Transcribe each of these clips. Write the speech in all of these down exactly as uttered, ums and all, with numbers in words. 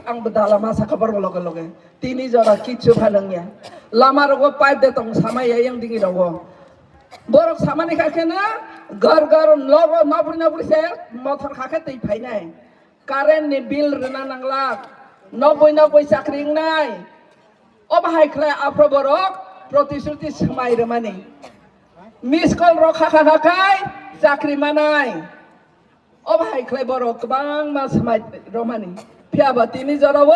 Ang bo dala ma sakha borok loge loge. Tini jora kichu pha nangya. Lama rogo pipe de tong sama ya yang digi rogo. Borok samani kha khe na gar gar logo nobri nobri se mothor kha khe twi phainai. Current ni bill rwna nanglak. Nobri nobri chakri wngnai. Obo hai khlai aphro borok protisruti swmai rwmani. Miss call rok kha kha kha khai chakri manai. Obo hai khlai borok kwbangma swmai romani. Phiya ba tini jorao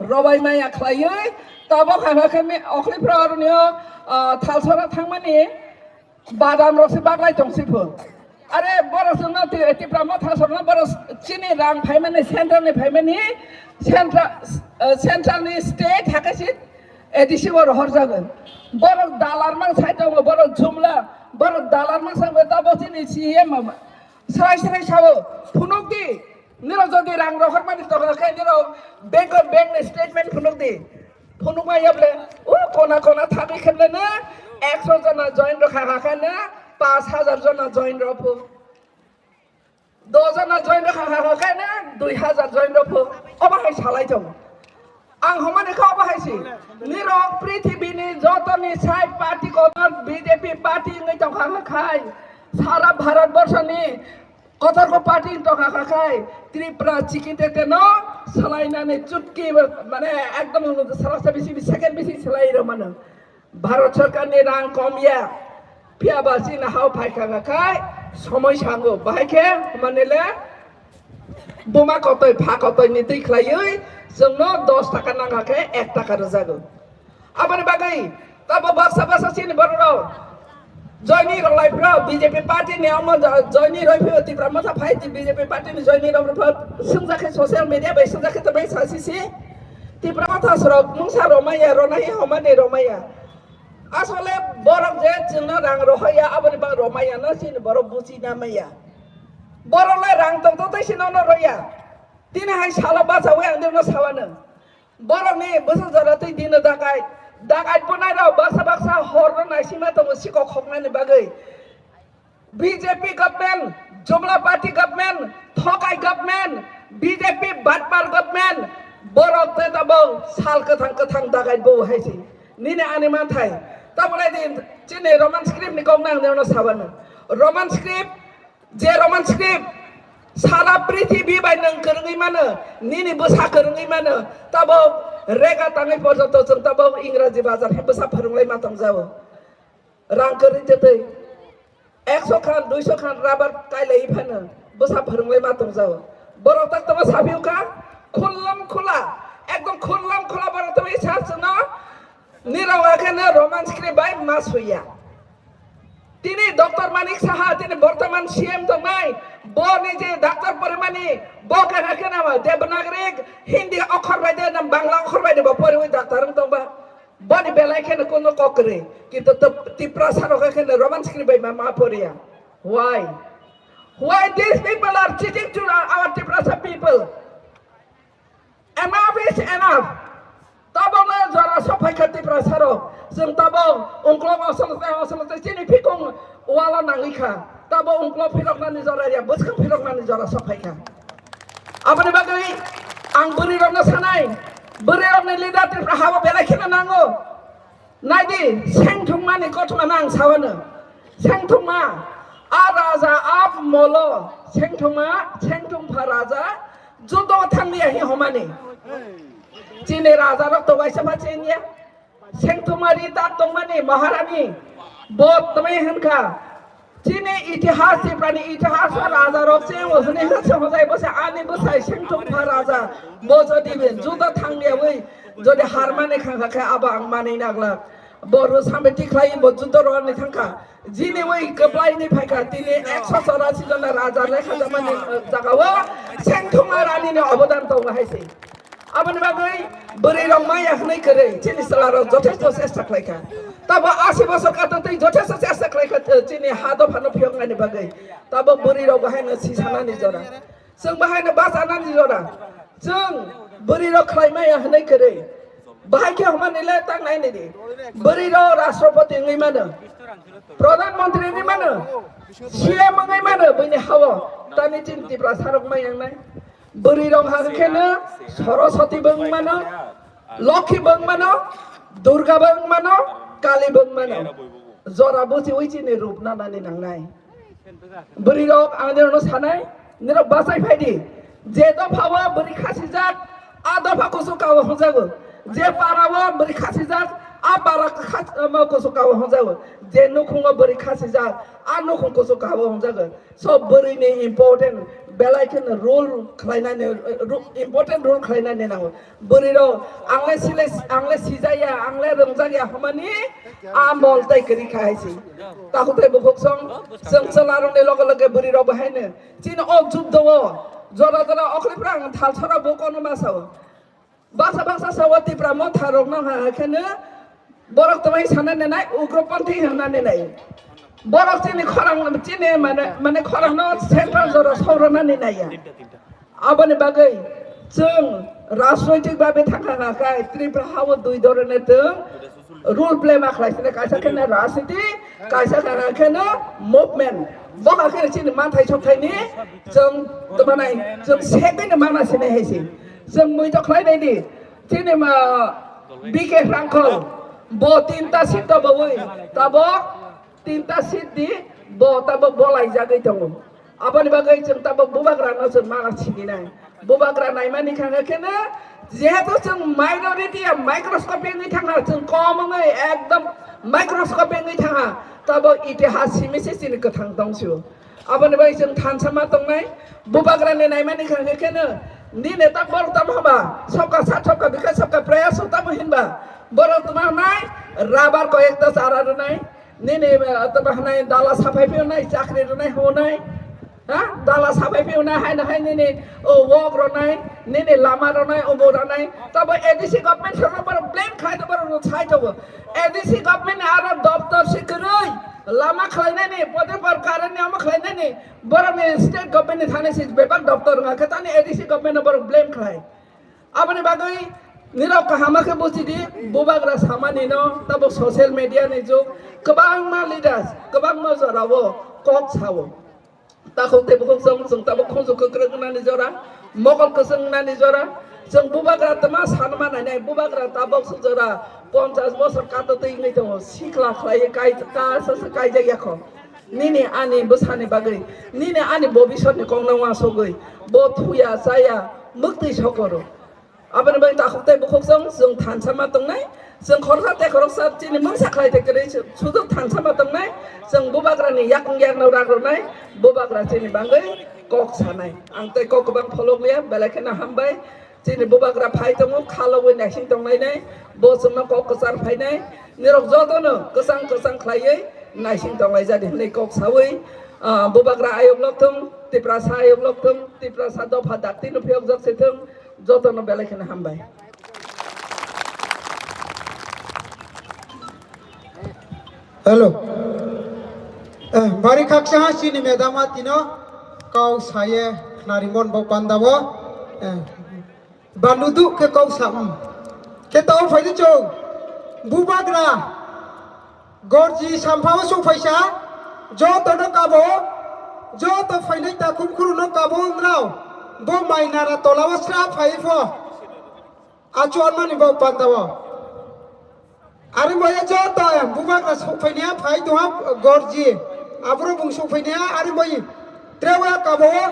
robai maya khlaiwi tabok hai khe mi okhli phra aroni o, ah, thalsora thangmani badam rok se baglai tong si pho. Are borok chwngno ti-, Tipra Motha sorno borok chini rang phaimani central ni phaimani central, ah, central ni state hakhe si A D C bo rohor jago. Borok dalar mang sai tongo, borok jumla, borok dalar mang sai tongo, tabo chini C M Srai srai sao, phunuk di. Niro jodi rang rohor mani tokla khe niro bank of bank ni statement phunuk di. Phunuk ma yable, o kona kona thagwi kheble na ekso jona join rokha kha khe na paanch hajar jona join rokha. Do jona join rokha kha khe na dui hajar join rokha. Obo hai salai tongo. Ang homani kha obo hai si. Nirok prithibini jotoni sai party kotor B J P party wngwi tongkha kha khai. Sara Bharat borshoni kotor ko party wngwi tongkha kha khai. Tripura chikitete no salainani chutki mane ekdom sarasa bisi second bisi salai rw mano. Bharat Sarkar ni rang kom ya. Phiya ba chini hao phai kha kha khai somoi sango. Bahai khe mane le buma kotoi pha kotoi ni twi khlaiwi chwngno dos taka nang kha khe ek taka rwjago. Aboni bagwi tabo baksa baksa chini borok rok joini rok lai phro B J P party ni omo joini roi phro Tipra Motha phai B J P party ni joini rok phro swngjak khe social media bai swngjak khe tabuk sa si si. Tipra Motha sorok mungsa romaya, ronai homani romaya. Asole borok je chwngno rang rohaya, aboni bang romaya no chini borok buchi na maya. Borok le rang tong tong tei sino no roya. Tini hai salo bachawi ang dino sawano. Borok ni bwsa jora tei dino dakai. Dakai ponai rok baksa baksa hor no naisima tongo sikok khoknani bagwi. B J P government, Jumla Party government, Thokai government, B J P Batpar government, borok te tabo sal kwthang kwthang dagai bo hai se. Nini ani manthai. Tabo lai din chini Roman script ni kok nang neno sabano. Roman script, je Roman script sara prithibi bai nang kwrwngwi mano, nini bwsa kwrwngwi mano, tabo rega tangwi porjonto chwng tabo Ingraji bazar he bwsa phwrwnglai ma tong jao. Rang kwrwi tei tei ekso khan, duiso khan rubber kailai phano bwsa phwrwnglai ma tong jao. Borok tak tama saphio kha khullam khula, ekdom khullam khula borok tama sa chwngno nirok akhe no Roman script bai ma suya. Tini Doctor Manik Saha, tini bortoman C M tongnai, bo ni je doctor porimani, bo kha khe na Devanagari Hindi okhor bai de na Bangla okhor bai de bo poriwi doctor wng tongba. Boni belai kheno kono kok kwrwi, kintu tip-, Tiprasa rok kheno Roman script bai ma, ma poriya. Why? Why these people are cheating to our, our Tiprasa people? Enough is enough. Tabok no jora sophai kha Tiprasa rok. Chwng tabok ungklok osolote, osolote chini phikung wala nangwi kha. Tabok ungklok phiroknani jora ya, bwskang phiroknani jora sophai kha. Aboni bagwi ang bwrwi rokno sanai, bwrwi rokni leader Tripura hao belai kheno nango. Naidi, sengthungmani kothoma nang sawano. Sengthungma, a raja, a molo, sengthungma, sengthungpha raja, judo thangliya hi homani. Chini raja rok to waisa ma chengya. Sengthumari ta tongmani Maharani bo tmai hwnkha. Chini itihas, Tiprani itihas o raja rok se o hwnwi hwnse hwnjai bo se ani bwsai Sengthumha raja bo jodi be juda thangya wi jodi harmani khangkha khe abo ang manwi naglak. Bo rw sambe tikhlai bo juda rwani thangkha. Jini wi kwplai ni phaikha tini ekso chorasi jona raja lekha jamani jagao Sengthumha rani ni obodan tongo hai se. Aboni bagwi bwrwi rok maya hwnwi kwrwi chini chwla rok jothesto chesta khlai kha. Tabo asi bosor kato tei jothesto chesta khlai kha, eh, chini ha dophano phiyoknani bagwi. Tabo bwrwi rok bahaino sisanani jora. Chwng bahaino bachanani jora. Chwng bwrwi rok khlai maya hwnwi kwrwi. Bahai khe hwnmani le tak nai nini. Bwrwi rok rashtrapati wngwi mano. Pradhan mantri wngwi mano. C M wngwi mano bwini hao. Tani chini Tiprasa rok maya wngnai. Bwrwi rok hagwi kheno Saraswati bo wng mano, Lokhi bo wng mano, Durga bo wng mano, Kali bo wng mano. Jora buchiwi chini rup nanani nangnai. Bwrwi rok ang nirokno sanai, nirok bachai phaidi. Je dopha o bwrwi khasijak, a dopha kuchuk kao hwnjago. Je para o bwrwi khasijak, a para kha-, kuchuk kao hwnjago. Je nukhungo bwrwi khasijak, a nukhung kuchuk kao hwnjago. So bwrwini important belai kheno role khlainani, ro-, important role khlainani nango. Bwrwi rok, ang le sile, ang le sijaya, ang le rwngjak ya hwnmani a mol tei kwrwi kha hai se. Takhuk tei bukhuk song, chwng chwla rokni loge loge bwrwi rok bo haino. Chini o jubdo o, jora jora okhli phrang thal sora bo kono ma sao. Baksa baksa sao Tipra motha rokno ha kheno borok twmai sana nenai, ugropanthi hwnna nenai. Borok chini khorang, chini mane, mane khorangno central jora sorona nenai ya. Aboni bagwi chwng rajnoitik babe thangkha kha khai Tripura ha-o dui dhoroner twng role play ma khlai sini, kaisa kheno rajniti, kaisa kheno, kheno movement. Bo kha kheno chini manthai sokthai ni chwng tongmanai, chwng segwi ni mana sini hai si. Chwng mui to khlai nai di. Chini ma B K Hrangkhol bo tinta seat to bo wi tabok tinta seat di bo tabok bolai jagwi tongo. Aboni bagwi chwng tabok bubagrano chwng mana sininai. Bubagra naimani khangkhe kheno, jehetu chwng minority ya microscopic wngwi thangha, chwng kom wngwi ekdom microscopic wngwi thangha, tabok itihas simi se chini kwthang tongsio. Aboni bagwi chwng thansa ma tongnai, bubagrani naimani khangkhe kheno, nini ta borok tamo hwnba, sabka sat sabka bikha sabka prayas tamo hinba, borok tamo nai, rabar koi ekta chara rwnai, Nini, eh, tamo hwnai dala saphai phiyonai, chakri rwnai hwnai. Ha? Dala saphai phiyonai, haino hai nini, oh, wok rwnai, nini lama rwnai, omo rwnai. Tabo A D C government rwno borok blame khlai to borok rw sai tongo. A D C government ni aro doptor se kwrwi, lama khlainani, pote por current ni omo khlainani, borok ni state government ni thani se bebak doptor wngkha, khe tani A D C government no borok blame khlai. Aboni bagwi nirok kaham khe buji di, bubagra samani no, tabuk social media ni jug, kwbangma leaders, kwbangma jora o kok sao. Takhuk tei bukhuk chwng, chwng tabuk khunju kwkrwk wngnani jora, mokol kwchwng wngnani jora, chwng bubagra twma sanma nainai, bubagra tabuk jora ponchash bosor kato twi wngwi tongo, sikla khlaiwi kai, kasa se kaijak yakho. Nini ani bwsani bagwi, nini ani bobisotni kokno uansugwi, bo thuya, chaya, mwktwi sokoro. Aboni bagwi takhuk tei bukhuk chwng, chwng thansa ma tongnai, chwng khoroksa tei khoroksa chini mungsa khlai tei kwrwi su-, sujok thansa ma tongnai, chwng bubagrani yakung yakno rak rwnai, bubagra chini bagwi kok sanai. Ang tei kok kwbang pholok liya, belai kheno hambai. Chini bubagra phai tongo, khalogwi naising tonglainai, bo chwngno kok kwchar phainai, nirok jotono kwchang kwchang khlaiwi naising tonglaijadi hwnwi kok saui, ah, bubagra ayok lok thung, Tiprasa ayok lok thung, Tiprasa dopha dakti no phiyokjak se thung, jotono belai kheno hambai. Hello. Eh, bari khaksa ha chini madam a tino kau saye khnarimon bo panda bo. Eh, banudu ke kau sam. Ke tau phai di chong. Bubagra. Gorji sampha o suk phaisa. Joto no kabo. Joto phainai ta khum khuru no kabo nrao. Bo mai nara tola o sra phai pho. Achu anmani bo panda o. Ari moya joto bubagra sokphaini ha phai tongha gorji. Abro bung sokphaini ha ari moi trewa kabo o.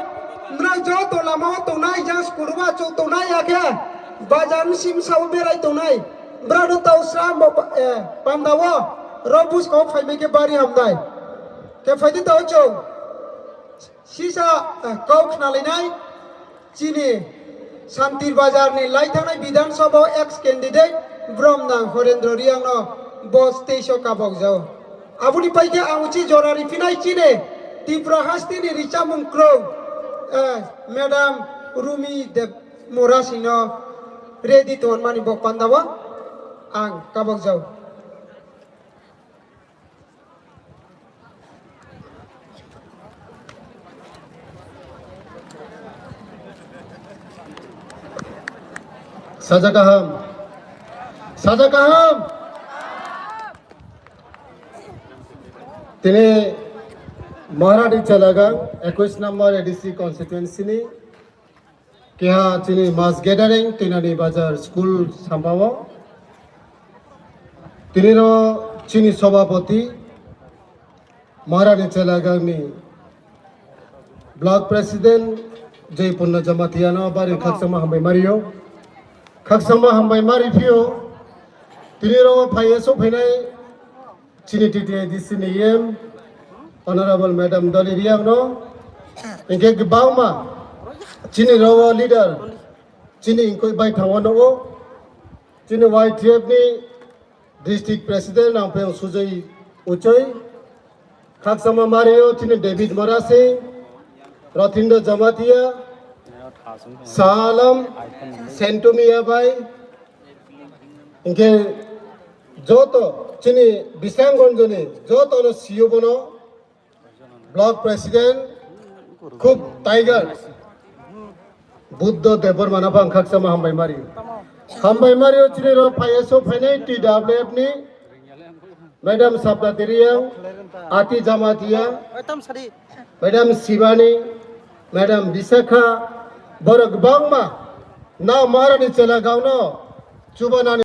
Nrao joto lama o tongnai jang school o achuk tongnai ya khe. Bazar ni sim sao berai tongnai. Brano tau sram bo pa-, eh, panda o. Ro buska o phaimai khe bari hamnai. Khe phaidi tau chong. Sisa, eh, kau khnalainai. Chini Santir Bazar ni laithangnai Bidhan Sabha ex candidate Bromnang Horendra Riang no bo stage o kabok jao. Aboni paikhe ang uchi jora riphinai chini Tripura hasti ni richamung krong, eh, Madam Rumi Deb Mora sing no ready tongmani bo panda o ang kabok jao. Saja kaham. Saja kaham. Tini Maharadi Chalagang, ekwis number A D C constituency ni Keha chini mass gathering Tinani Bazar School sampao. Tiniro chini Sobhapoti Maharani Chelagangni Block President Jai Punna Jamatiano bari khakchangma hambai mario. Khakchangma hambai mari phio. Tiniro phaiye sophainai chini T T A D C ni E M, Honorable Madam Doli Riang no, hingke kwbangma chini rogo leader, chini ingkoi bai thango nogo, chini Y T F ni District President Nangpeng Sujai Uchoi, khakchangma mario chini David Morasi, Rothindo Jamatia, Salam, Sentumia bai, hingke joto chini Bisanggonjoni joto no siyo bono Block President khub Tiger Buddho Debbarma no phang khakchangma hambai mari. Hambai mari o chini ro phaiye so phainai T W F ni Madam Sapna Teriang, Ati Jamatia, Madam Sibani, Madam Bisakha, borok bangma na Maharani Chelagangno chubanani